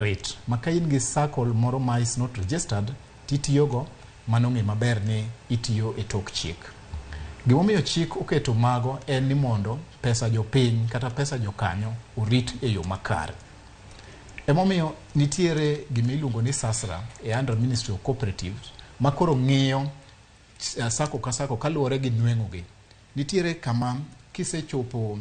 Rit ma ka in gi sacco moro ma is not registered titiyogo, mano ng'e maber ni itiyo e tok chik. Gimomiyo chik oketo mago en ni mondo pesa jopiny kata pesa jokanyo orit e yo makare. Emomiyo nitiere gima iluongo ni SASRA e under Ministry of Cooperatives ma koro ng'iyo sacco ka sacco kaluwore gi nweng'o gi. Nitiere kama kisechopo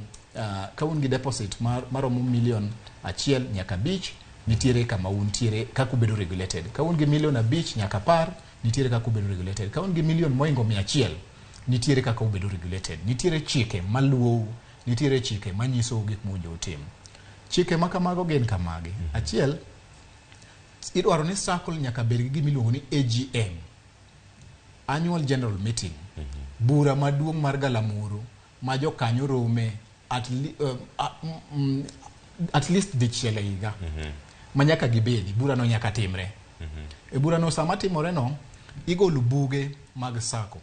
ka un gi deposit mar maromo milion 1 nyaka 5, nitiere kama untiere kaka ubedo regulated. Ka un gi milion 5 nyaka 10, nitiere kaka ubedo regulated. Ka un gi milion moingo 100, nitiere kaka ubedo regulated. Nitiere chike maluwou, nitiere chike manyisou gik mowinjo utim. Chike ma kamago gin kamagi. Achiel, idwaro ni sacco nyaka bed gi gima iluongo ni AGM, Annual General Meeting, bura maduong' mar galamoro ma jokanyo rome at least dichiel e higa ma nyaka gibedi. Burano nyaka timre. E burano sama timore no, igolo buge mag sacco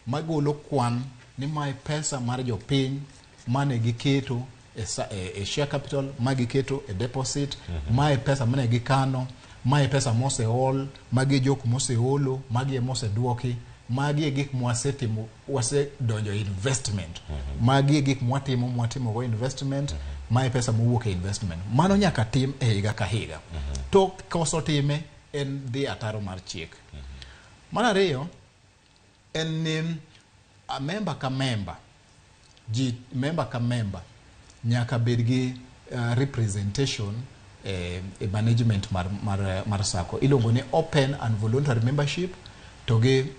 magolo kwan ni mae pesa mar jopiny mane giketo e share capital, ma giketo e deposit, mae pesa mane gikano, mae pesa moseol, magi e jok moseolo, magi e moseduoki, magi e gik mwasetimo, wasedonjo e investment, magi e gik mwatimo, mwatimogo investment, mae pesa mowuok e investment. Mano nyaka tim e higa ka higa. To koso time en dhi ataro mar chik. Mar ariyo en ni a member ka member, ji member ka member nyaka bed gi representation e management mar sacco. Iluongo ni open and voluntary membership to gi